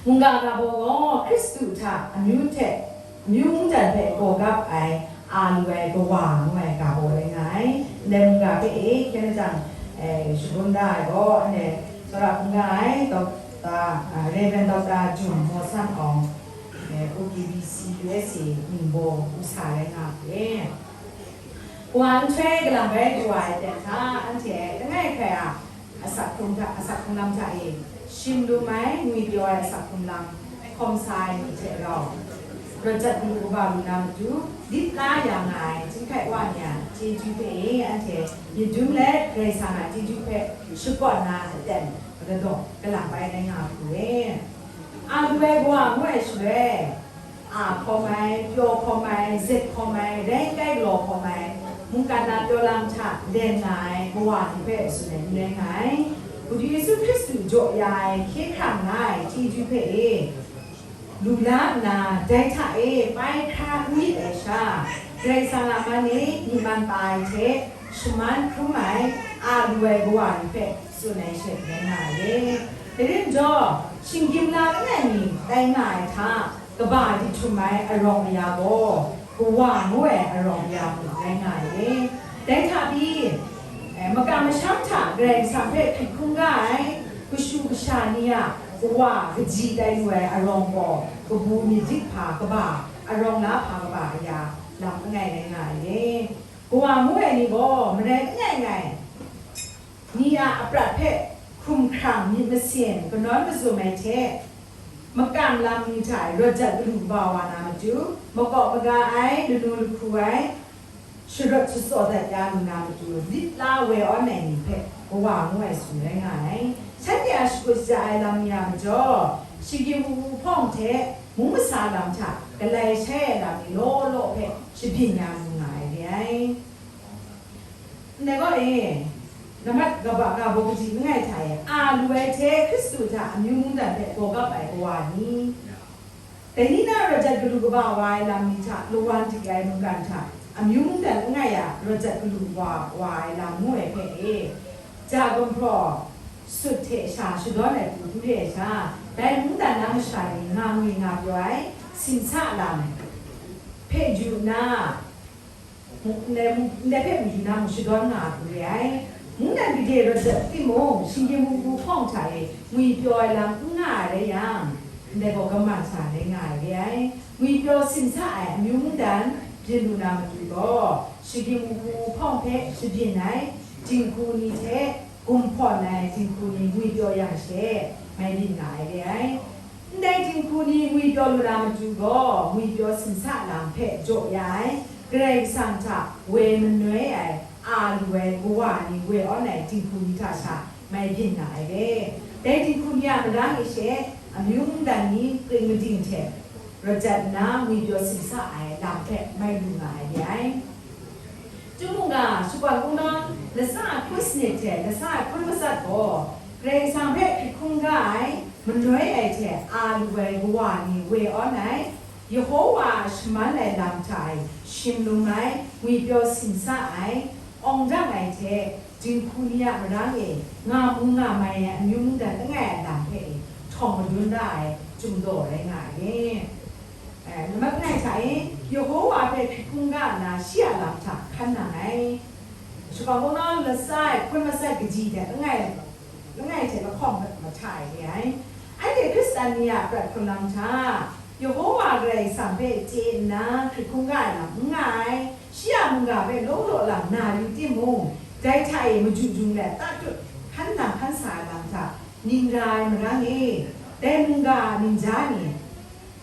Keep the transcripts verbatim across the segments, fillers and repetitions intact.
Mungga ga baw gaw Hkristu hta amyu hte, amyu mungdan hpe gaw gap ai a lu ai kawa ngu ai ga baw rai nga ai. Ndai mungga hpe e hkyen jang, eh, shagun da ai gaw, ndai tsawra hkungga ai Dr, ah, Rev. Dr Jun Maw San Awng, eh, O K B C U S A ningbaw u sa rai nga ai. Kawa nhtoi galang bai du wa ai ten hta, anhte langai hkrai a asak hkrung hta, asak hkrung lam hta e, shim lum ai, ngwi pyaw ai asak hkrung lam hkawm sa ai ni hte rau, rawt jat galu kaba lu na matu, lit la ya nga ai chyinghkai wa ni a chyeju hpe e, anhte myit dum let Karai Kasang a chyeju hpe shakawn na aten, magadaw galang bai rai nga hku e. A lu ai kawa ngu ai shaloi, a hkawm ai, pyaw hkawm ai, zet hkawm ai, rai n kai galaw hkawm ai, mungkan na pyaw lam hta len nga ai kawa ni hpe tsun ai n rai nga ai. Madu Yesu Hkristu jaw ya ai hkye hkrang nga ai chyeju hpe e, lu la nna, dai hta e pai hkra n myit ai sha, Karai Kasang a man e myi man pa ai hte shaman hkrum ai, a lu ai kawa ni hpe tsun ai she rai nga ai. Dai ring jaw, shinggyim la langai mi tai nga ai hta, kaba di htum ai arawng aya gaw, kawa ngu ai arawng aya mung rai nga ai. Dai hta pyi, eh, makam masham hta Karai Kasang hpe hkrit hkungga ai kashu kasha ni a kawa kaji tai lu ai arawng gaw, kabu myit dik hpa kaba, arawng la hpa kaba aya lam langai rai nga ai. Kawa ngu ai ni gaw marai langai ngai, ni a aprat hpe hkum hkrang myit masin kanawn mazum ai hte, makam lam ni hta e rawt jat galu kaba wa na matu, makawp maga ai lanu lahku ai, sharawt shatsaw dat ya lu na matu, lit la woi awn ai ni hpe kawa ngu ai tsun rai nga ai. Shanhte a shakut shaja ai lam ni a majaw, shagim u hpawng hte mung masa lam hta galai shai ai lam ni law law hpe shabyin ya lu nga ai re ai. Ndai gaw e, nambat kaba nga baw kaji langai hta e, a lu ai hte Hkristu hta amyu mungdan hpe gaw gap ai kawa ni, dai ni na rawt jat galu kaba wa ai lam ni hta lawan dik ai mungkan hta amyu mungdan langai a rawt jat galu wa, wa ai lam ngu ai hpe e, ja gumhpraw sut hte sha shadawn ai hku hkru re ai sha, dai mungdan na masha ni nga ngwi nga pyaw ai simsa lam hpe yu nna, ndai hpe mung hkrum na mung shadawn nga ai hku re ai. Mungdan gade rawt jat timung, shinggyim u hpawng hta e ngwi pyaw ai lam n nga ai rai yang, ndai gaw kaman sa rai nga ai re ai. Ngwi pyaw simsa ai amyu mungdan byin lu na matu gaw, shagim u hpawng hpe shabyin ai dinghku ni hte gumhpraw ai dinghku ni ngwi pyaw yang she, mai byin nga ai re ai. Ndai dinghku ni ngwi pyaw lu na matu gaw, ngwi pyaw simsa lam hpe jaw ya ai, Karai Kasang hta woi manoi ai, a lu ai kawa ni woi awn ai dinghku ni hta sha mai byin nga ai re. Dai dinghku ni a marang e she, amyu mungdan ni kring mading hte rawt jat nna ngwi pyaw simsa ai lam hpe mai lu nga ai re ai. Chyum mungga, shakawn kungdawn lasa ai hkun sanit hte lasa ai hkun matsat gaw, Karai Kasang hpe hkrit hkungga ai, manoi ai hte a lu ai kawa ni woi awn ai, Yehowa a shaman ai lam hta e shim lum ai, ngwi pyaw simsa ai, awng dang ai hte, dinghku ni a marang e nga mu nga mai ai amyu mungdan langai a lam hpe e htawng madun da ai chyum daw rai nga ai. Eh, nambat langai hta e, Yehowa hpe hkrit hkungga nna shi a lam hta hkan nang ai. Shakawn kungdawn lasa ai hkun matsat kaji hte langai, langai hte lahkawng hpe mahta ai re ai. Anhte Hkristan ni a prat hkrun lam hta, Yehowa Karai Kasang hpe chye nna hkrit hkungga ai lam n nga ai, shi a mungga hpe law law lang na yu timung, dai hta e maju jung let tatut hkan nang hkan sa ai lam hta, ning ra ai marang e, dai mungga a ningja ni,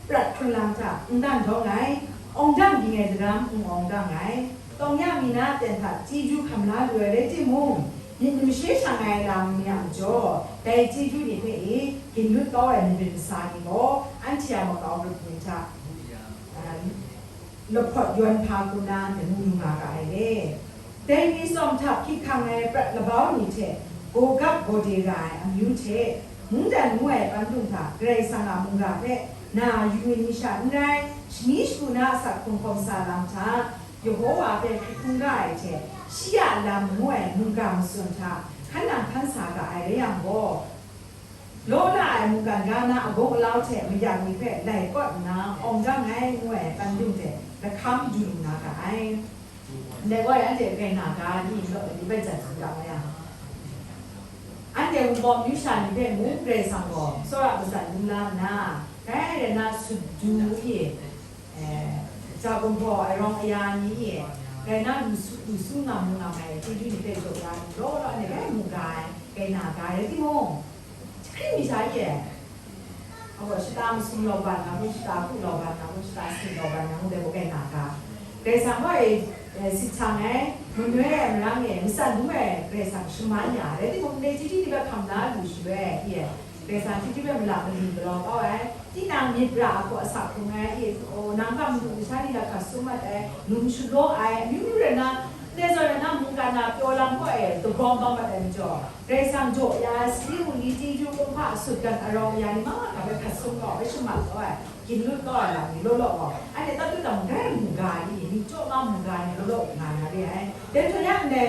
prat hkrun lam hta n dan dawng ai, awng dang ging ai daram n awng dang ai, tawng ya mi na aten hta chyeju hkam la lu ai rai timung, myit numshe shang ai lam ni a majaw, dai chyeju ni hpe e ginlut kau ai mabyin masa ni gaw, anhte a makau grup ni hta, ah, lahpawt yawn hpa hku na mu lu nga ga ai re. Dai ni tsawm hta hkyit hkang ai prat labau ni hte, gawgap gawde ra ai amyu hte, mungdan ngu ai pantung hta Karai Kasang a mungga hpe na yu ai ni sha n rai, shani shagu na asak hkrung hkawm sa lam hta, Yehowa hpe hkrit hkungga ai hte, shi a lam ngu ai mungga matsun hta hkan nang hkan sa ga ai rai yang gaw, Law la ai mungkan ga na agaw alau hte mayang ni hpe lai kawt nna awng dang ai ngu ai kandung hte lahkam du lu na ga ai. Ndai gaw anhte grai na ga ni law ni bai jan tsun ga ai a. Anhte wunpawng amyu sha ni hpe mung Karai Kasang gaw tsawra matsat lung la nna, dai rai na sut du i, eh, ja gumhpraw ai rawng aya ni e, rai na lu su, lu su ngam lu ngam ai chyeju ni hpe jaw ya lu law law, anhte rai mu ga ai, rai na ga ai rai timung, jahkring mi sha e, awa, shata masum law ban nga, shata hku law ban nga, shata sin law ban nga, ngu dai gaw rai na ga. Karai Kasang gaw e, eh, sit hpang ai, manoi ai marang e, matsan lu ai Karai Kasang shaman ya, rai timung, ndai chyeju ni hpe hkam la lu shaloi, e, Karai Kasang chyeju hpe malak mali galaw kau ai, tinang myit ra ahkaw asak hkrung ai, e, o, nang hpa madu masha ni lahkra sum mat ai, num shalaw ai, amyu myu rai na, ndai zawn rai na, mungkan na pyaw lam kaw e, dagrawng bang mat ai majaw, Karai Kasang jaw ya ai, sali wunli chyeju kumhpa sutgan arawng ya ni mahkra hpe hkrat sum kau ai, shamat kau ai, gin lut kau ai lam ni law law gaw, anhte tatut dang dai mu ga ni, ni chyaw ma mu ga ni law law nga na re ai. Dai hta yang ndai,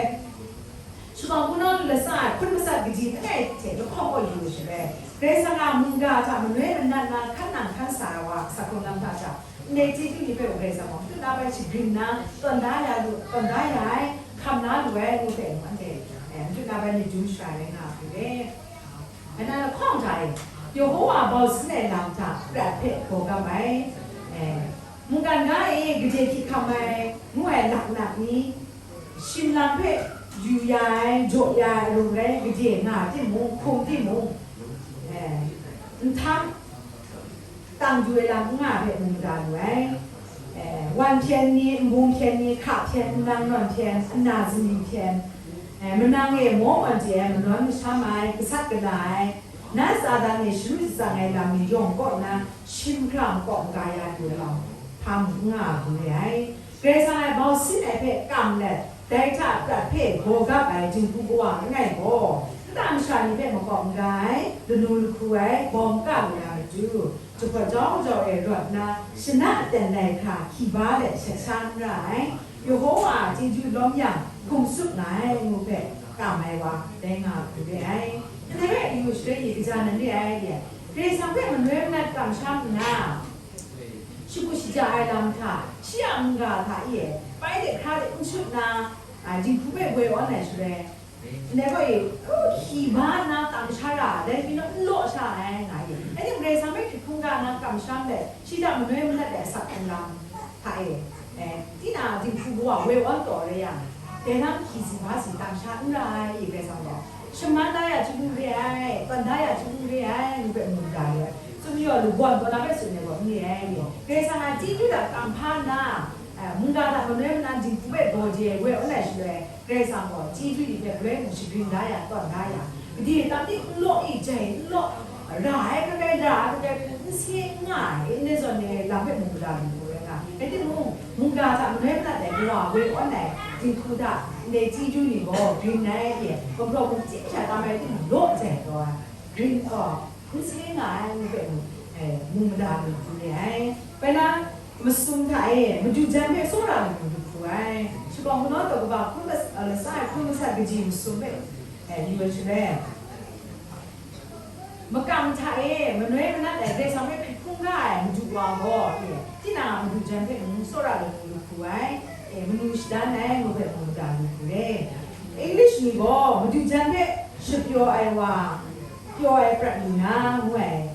Shubang hpunau lu lasa ai hpun matsat kaji langai hte lahkawng kaw yu lu shaloi, Karai Kasang a mungga hta manoi manat na hkan nang hkan sa ai wa, asak hkrung lam hta sha, ndai chyeju ni hpe Karai Kasang gaw matut na bai shagrin nna, tawn da ya lu, tawn da ya ai, hkam la lu ai ngu hpe, anhte, eh, matut na bai myit dum shara rai nga hku re. Ana lahkawng hta e, Yehowa bau sin ai lam hta prat hpe gaw gap ai, eh, mungkan ga e gade hkying hkam ai, ngu ai laknak ni, shim lam hpe yu ya ai, jaw ya ai arum rai, gade nga timung, hkum timung, eh, nhtang tang du ai lam n nga hpe mu mada lu ai. Eh, wan hpyen ni, nbung hpyen ni, hka hpyen, nnang nawn hpyen, nna zingli hpyen, eh, manang e maw anhte ai manawn masham ai, gasat gala ai, na Satan e sharu shatsang ai lam ni yawng kaw nna, shim hkra makawp maga ya lu ai lam hpa mung n nga lu re ai. Karai Kasang a bau sin ai hpe kam let, dai hta prat hpe gaw gap ai dinghku kawa langai gaw, nta masha ni hpe makawp maga ai, lanu lahku ai, bawm ka lu na matu, jahpawt jau jau e rawt nna, shana aten lai hkra hkyi ba let shat sha n ra ai, Yehowa a chyeju lawm yang, hkum tsup nga ai ngu hpe kam ai wa, dai nga hku re ai. Ndai rai yu shaloi ni kaja nan re ai, Karai Kasang hpe manoi manat kamsham nna, shagu shaja ai lam hta, shi a mungga hta e, pai de hkra de n shut na, a, dinghku hpe woi awn ai shaloi, ndai gaw e, hkyi ba nna tam sha ra, dai pyi naw n law sha ai, nga ye. Anhte Karai Kasang hpe hkrit hkungga na kamsham let, shi hta manoi manat ai asak hkrung lam hta e, eh, tinang a dinghku kawa woi awn taw re yang, dai lam hkyi si ba si tam sha n ra ai, Karai Kasang gaw. Shaman da ya chyeju re ai, tawn da ya chyeju re ai, ngu hpe mu da re ai. Tsun majaw, lagawn kaw na hpe tsun ai gaw n re ai, Karai Kasang a chyeju hta kam hpa nna, eh, mungga hta manoi manat dinghku hpe gaw de ai woi awn ai shaloi, Karai Kasang gaw chyeju ni hpe galoi mung shagrin da ya, tawn da ya, gade tam ni n law e, jai n law, ra ai hkrai hkrai, ra ai hkrai hkrai, n se n nga ai, ndai zawn ni lam hpe mung mada lu lu ai nga. Rai timung, mungga hta manoi manat ai kawa woi awn ai dinghku hta ndai chyeju ni gaw grin ai e, gumhpraw mung chye sha tam ai timung, law jai taw ai, grin, aw, n se nga ai ngu hpe mung, eh, mung mada lu hku re ai. Bai na, masum hta e, madu jan hpe tsawra lu lu hku ai. Shubawng hpunau daw kaba hkun mas-, eh, lasa ai hkun masat kaji masum hpe, eh, yu ai shaloi, makam hta e, manoi manat ai, Karai Kasang hpe hkrit hkungga ai madu wa gaw, e, tinang a madu jan hpe mung tsawra lu lu hku ai, e, manu shadan ai ngu hpe mung mada lu hku re. English ni gaw madu jan hpe shapyaw ai wa, pyaw ai prat lu na, ngu ai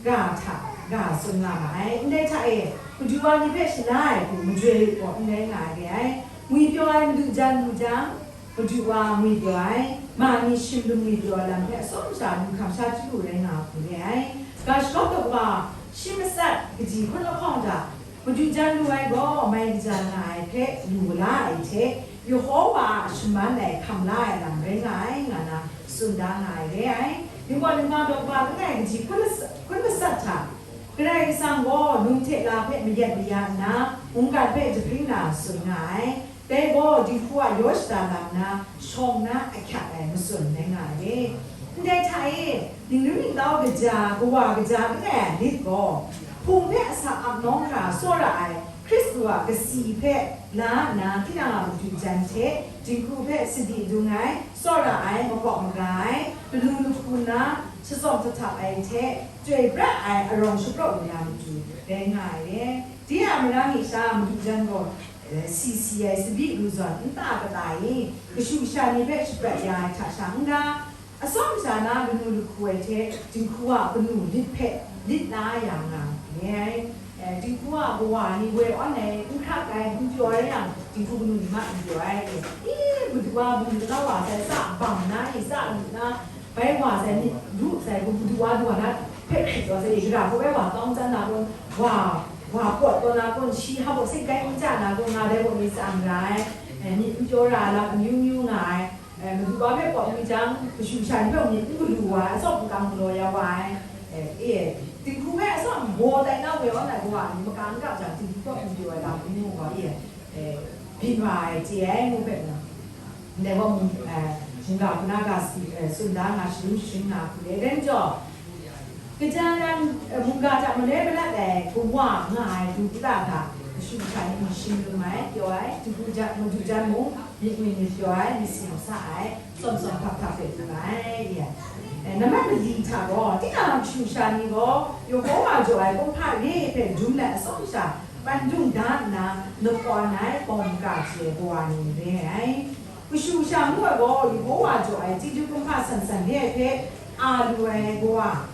ga hta ga tsun nga ma ai. Ndai hta e, madu wa ni hpe shala ai hku majoi gaw ndai nga ai re ai. Ngwipyaw ai madu jan lu jang, madu wa ngwipyaw ai, ma ni shim lum ngwipyaw ai lam hpe atsawm sha lu hkam sha chyalu rai nga hku re ai. Ga shalawt daw kaba shi matsat kaji hkun lahkawng hta, madu jan lu ai gaw mai kaja nga ai hpe lu la ai hte, Yehowa a shaman ai hkam la ai lam rai nga ai, nga na tsun da nga ai re ai. Ningwang ningwang daw kaba langai kaji hkun las-, hkun matsat hta, Karai Kasang gaw num hte la hpe mayat maya nna, mungkan hpe jahpring na tsun nga ai. Dai gaw dinghku a yaw shada lam na, shawng na ahkyak ai matsun rai nga ai. Ndai hta e, ningri ningtau kaja, kawa kaja langai a lit gaw, hpung hpe asak ap nawng hkra tsawra ai Hkristu a kasi hpe la nna, tinang a madu jan hte dinghku hpe sadi dung ai, tsawra ai, makawp maga ai, lalu lahku na, shatsawm shahtap ai hte, chyoi pra ai arawng shapraw lu na matu rai nga ai re. De a marang e sha, madu jan gaw, eh, si si ai, tsabyi lu zawn, nta kata e, kashu kasha ni hpe shaprat ya ai hta sha n-ga, atsawm sha na lanu lahku ai hte, dinghku wa kanu lit hpe lit la ya nga ai. Eh, dinghku a kawa ni woi awn ai, n hkrak ai, n pyaw ai yang, dinghku kanu ni ma n pyaw ai. I, madu wa bum lahkau wa sai, tsa bang na, i tsa lu na, bai wa sai, myit ru sai, madu wa du wa na, hpe hkrit taw sai, i gara hku bai wa tawng chyan na kun, wa, wa pawt taw na kun, shi hpa baw seng kai n ja na kun, nga dai gaw ni tsa n ra ai, eh, myit n pyaw ra ai lam amyu myu nga ai. Eh, madu wa hpe pawt mi jang, kashu kasha ni hpe myit n galu wa ai, atsawm n kam galaw ya wa ai. Eh, e, dinghku hpe atsawm baw tai na woi awn ai kawa ni, maka n kap jang, dinghku hpe n pyaw ai lam n mu gaw, e, eh, byin wa ai, chye ai ngu hpe nna. Ndai gaw, eh, mungga hpuna ga si, eh, tsun da nga, sharin sharin nga hku le, dai majaw, Kaja nan, eh, mungga hta maloi malat ai kawa nga ai du kata hta, kashu kasha ni shim lum ai, pyaw ai, dinghku jan, madu jan mung, myit mi myit pyaw ai, myit sing sa ai, tsawm tsawm hpap hpap hpe du ai, ya. Eh, nambat mali hta gaw, tinang kashu kasha ni gaw, Yehova jaw ai kumhpa re hpe dum let atsawm sha, pandung da nna, lakawn ai, bawng maga chye ai kawa ni re ai. Kashu kasha ngu ai gaw, Yehova jaw ai chyeju kumhpa san san re ai hpe a lu ai kawa,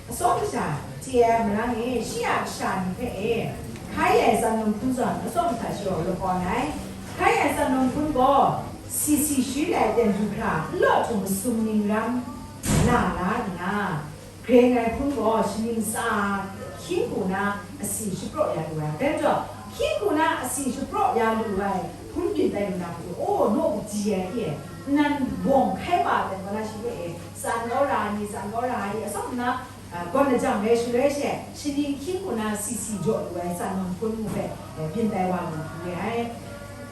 atsawm kasha chye ai marang e, shi a kasha ni hpe e, hkai ai tsan num hpun zawn atsawm sha sharawng lakawn ai. Hkai ai tsan num hpun gaw, si si sharin ai aten du hkra, n law htung masum ning ram la la nna, Grai ngai hpun gaw shaning tsa hkying hku na asi shapraw ya lu ai. Dai majaw, hkying hku na asi shapraw ya lu ai hpun byin tai lu na hku, o, naw kaji ai hte, nnan bawng hkai wa ai gaw na shi hpe e, tsan kau ra ai ni, tsan kau ra ai ni, atsawm na, a, gawn lajang rai shaloi she, shaning hkying hku na si si jaw lu ai tsan num hpun ngu hpe, e, byin tai wa lu hku re ai.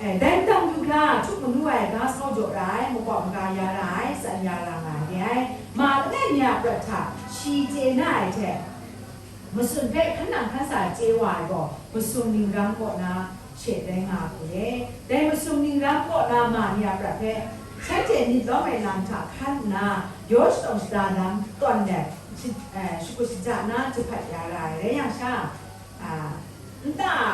Eh, dai ndang du hkra, htuk manu ai ga sau jaw ra ai, makawp maga ya ra ai, tsan ya ra nga ai re ai. Ma langai mi a prat hta, shi chye na ai hte, matsun hpe hkan nang hkan sa chye wa ai gaw, masum ning ram kaw na she rai nga hku re. Dai masum ning ram kaw na ma ni a prat hpe, shanhte myit lawm ai lam hta hkan nna, yaw shadawn shada lam tawn let, shi-, eh, shakut shaja na jahpat ya ra ai rai yang sha, a, nta a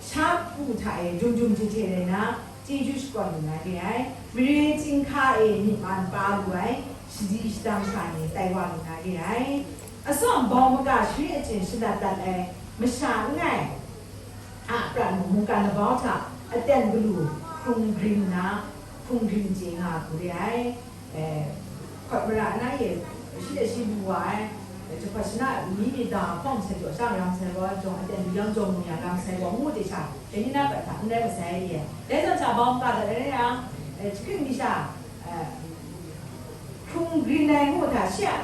sha hku hta e jum jum jahte rai na, chyeju shakawn lu na re ai. Mare chyinghka e myit man pa lu ai, shadi shadang sha ni tai wa lu na re ai. Atsawm bau maga sharin achyin shalat dat ai masha langai a prat mung, mungkan labau hta aten galu hkrung grin nna, hkrung grin chye nga hku re ai. Eh, hkawt mara na e, shi de shi lu wa ai, eh, jahpawt shana mi mi da hpawng sai jaw sha ram sai gaw, jawng aten lu yang jawng lu yang ram sai gaw, ngu de sha, dai ni na prat hta n rai masai e. Dai zawn sha, bau maga dat ai rai yang, eh, jahkring mi sha, eh, hkrung grin ai ngu hta, shi a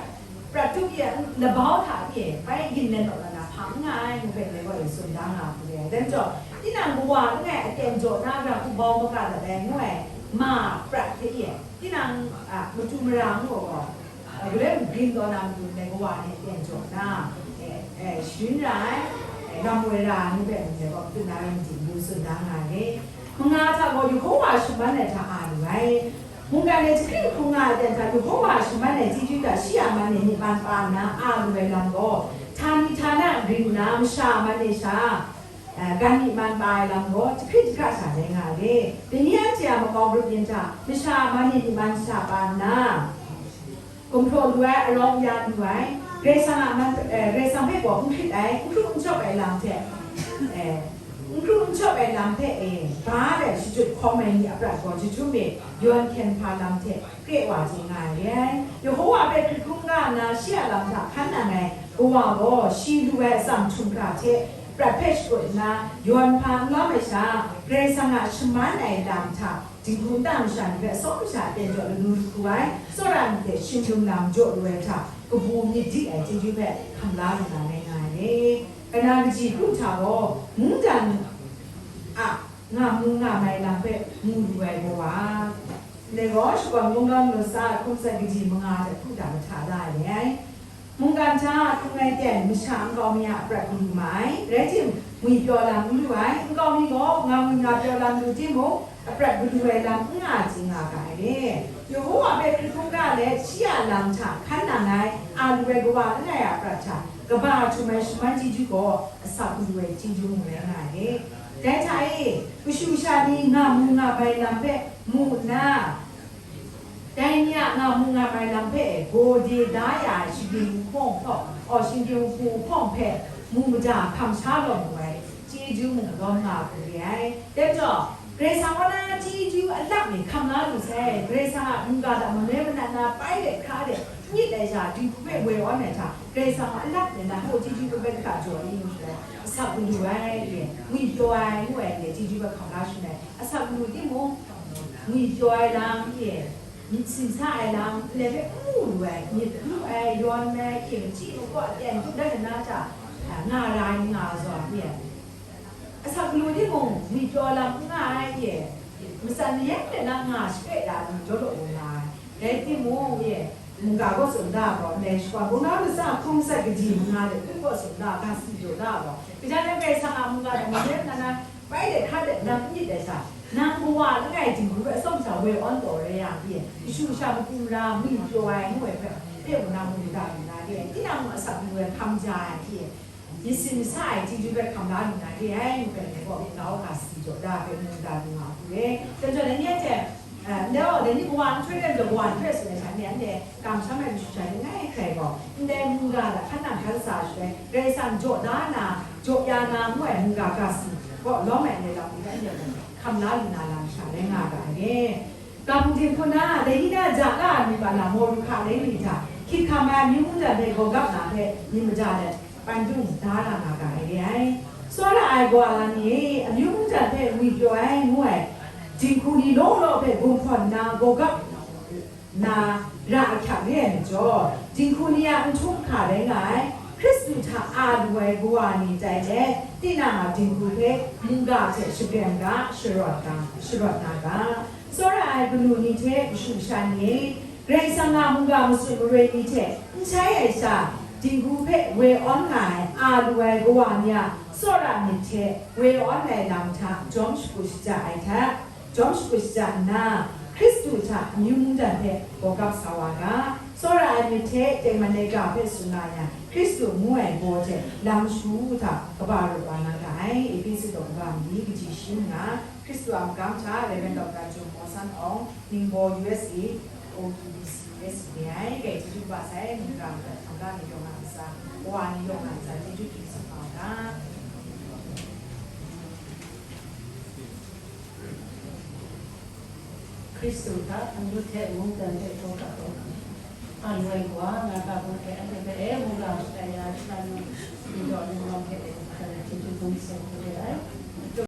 prat tup e, labau hta e, bai yin let law na hpa n nga ai, ngu hpe dai gaw e tsun da nga hku re ai. Dai majaw, tinang kawa langai aten jaw na ra hku bau maga dat ai ngu ai, ma prat hte e, Tinang, a, matu mara ngu gaw, a, galoi mung grin taw na matu ndai kawa ni aten jaw nna, e, e, sharin ra ai, e, lam woi ra ai ngu hpe ndai gaw, matu na rai matu ngu tsun da nga ai. Manga hta gaw, Yehova a shaman ai hta a lu ai. Mungkan e jahkring hkrung nga ai aten hta, Yehova a shaman ai chyeju hta shi a man e myit man pa nna a lu ai lam gaw, htani htana grin nna, masha a man e sha, Eh, gan myit man pa ai lam gaw, jahkrit jahkra sha rai nga ai re. Dai ni anhte a makau grup yin hta, masha a man e myit man sha pa nna, gumhpraw lu ai, arawng ya lu ai, Karai Kasang a man, eh, Karai Kasang hpe gaw n hkrit ai, n hkru n shawp ai lam hte, eh, n hkru n shawp ai lam hpe, eh, ba let shachyut hkawm ai ni a prat gaw, jahtum e yawn hkyen hpa lam hte, kre wa chye nga ai re ai. Yehova hpe hkrit hkungga nna shi a lam hta hkan nang ai kawa gaw, shi lu ai atsam htum hkra hte prat hpe shakut nna, yawn hpa n lawm ai sha, Karai Kasang a shaman ai lam hta dinghku nta masha ni hpe atsawm sha aten jaw lanu lahku ai, tsawra ni hte shim lum lam jaw lu ai hta, kabu myit di ai chyeju hpe hkam la lu na rai nga ai re. Kana kaji kru hta gaw, mungdan a nga mu nga mai lam hpe mu lu ai gaw wa, ndai gaw, shakawn mungkan mat sa ai hkum tsat kaji manga hte hkru hta mahta la ai re ai. Mungkan hta hkrung ai ten masha nkau mi a prat galu ma ai, rai tim, ngwipyaw lam n lu ai, nkau mi gaw nga ngwi nga pyaw lam lu timung, prat galu ai lam n nga chye nga ga ai re. Yehowa hpe hkrit hkungga let shi a lam hta hkan nang ai a lu ai kawa langai a prat hta kaba htum ai shaman chyeju gaw asak galu ai chyeju mung rai nga ai re. Dai hta e, kashu kasha ni nga mu nga bai lam hpe mu nna, dai ni a nga mu nga bai lam hpe gode da ya ai shinggyim nhpawng hpawng, aw, shinggyim nhpawng hpawng hpe mu mada hkam sha lawm lu ai chyeju mung lawm nga hku re ai. Dai majaw, Karai Kasang kaw na chyeju alap mi hkam la lu sai, Karai Kasang a mungga hta mamen manat na bai de hkra de nyit ai sha, dinghku hpe woi awn ai hta, Karai Kasang a alap mi na hpaw chyeju hpe bai hkra jaw ai, yu shaloi, asak galu ai, ye, ngwipyaw ai, ngu ai, ye, chyeju hpe hkam la shaloi, asak galu timung, ngwipyaw ai lam, ye, myit sin sa ai lam, ndai hpe n mu lu ai, myit lu ai, yawn ai, ye, machyi makaw, aten tup dan na hta, a, nga ra ai, nga zawn, ye. Asak galu timung, ngwipyaw lam n nga ai, ye, matsan mayam de na nga shape ya ai, jaw law lu nga ai. Dai timung, ye, mungga kaw tsun da gaw, ndai shakawn bungga latsa hkum sat kaji manga de, hkum kaw tsun da, ga si jaw da gaw, kaja na Karai Kasang a mungga de, mayam na na, bai de hkra de, lam n myit ai sha, nang kawa langai dinghku hpe atsawm sha woi awn taw rai yang, ye, kashu kasha matu mara ngwipyaw ai, ngu ai hpe, hpe mung na mungga lu na, ye, tinang mung asak galu ai hkam ja ai, ye, myit sin myit sa ai chyeju hpe hkam la lu na re ai, ngu hpe, ngai gaw, nau ga si jaw da hpe, mu da lu nga hku re. Dai majaw, dai ni anhte, eh, ndai gaw, dai ni kawa nhtoi rai majaw, kawa nhtoi rai tsun ai sha, ndai anhte kamsham ai mashu sha ni langai hkrai gaw, ndai mungga hta hkan nang hkan sa shaloi, Karai Kasang jaw da na, jaw ya na ngu ai mungga ga si gaw, lawm ai ndai lam ni hpe anhte gaw hkam la lu na lam sha rai nga ga ai re. Ga hpung dinghku na, Dai-ina ja la ai mung ga na, Moruhka leng ni hta, hkyit hkam ai amyu mungdan hpe gawgap na hpe, myit mada let, pandung da ra nga ga ai re ai. Tsawra ai kawa la ni e, amyu mungdan hpe ngwipyaw ai ngu ai, dinghku ni law law hpe gumhpraw nna gawgap na ra ahkyak re ai majaw, dinghku ni a n htum hkra rai nga ai, Hkristu hta a lu ai kawa ni tai let, tinang a dinghku hpe mungga hte shagreng ga, sharawt ga, sharawt na ga. Tsawra ai kanu ni hte kashu kasha ni e, Karai Kasang a mungga matsun maroi ni hte n shai ai sha, dinghku hpe woi awn nga ai a lu ai kawa ni a tsawra myit hte woi awn ai lam hta jawm shakut shaja ai hta, jawm shakut shaja nna, Hkristu hta amyu mungdan hpe gawgap sa wa ga. Tsawra ai myit hte tengman ai ga hpe tsun nga yang, Hkristu ngu ai baw hte lam shu hta kaba rawt wa na ga ai. Efesu daw kaba mali kaji shi nga, Hkristu a magam hta, Rev. Doctor Jun Maw San Awng, Ningbaw, U S A, O T B C S B I, kai chyeju kaba sai, mungga madat hkam la ni yawng a ntsa, kawa ni yawng a ntsa, chyeju hkrit sa wa ga. Hkristu hta, Anhte hte mungdan hte gawgap ai, a lu ai kawa, nga ga hpung hte anhte hpe e mungga shatai ya ai hkra nu, ni daw ni yawng hpe e, chyeju dum sai hku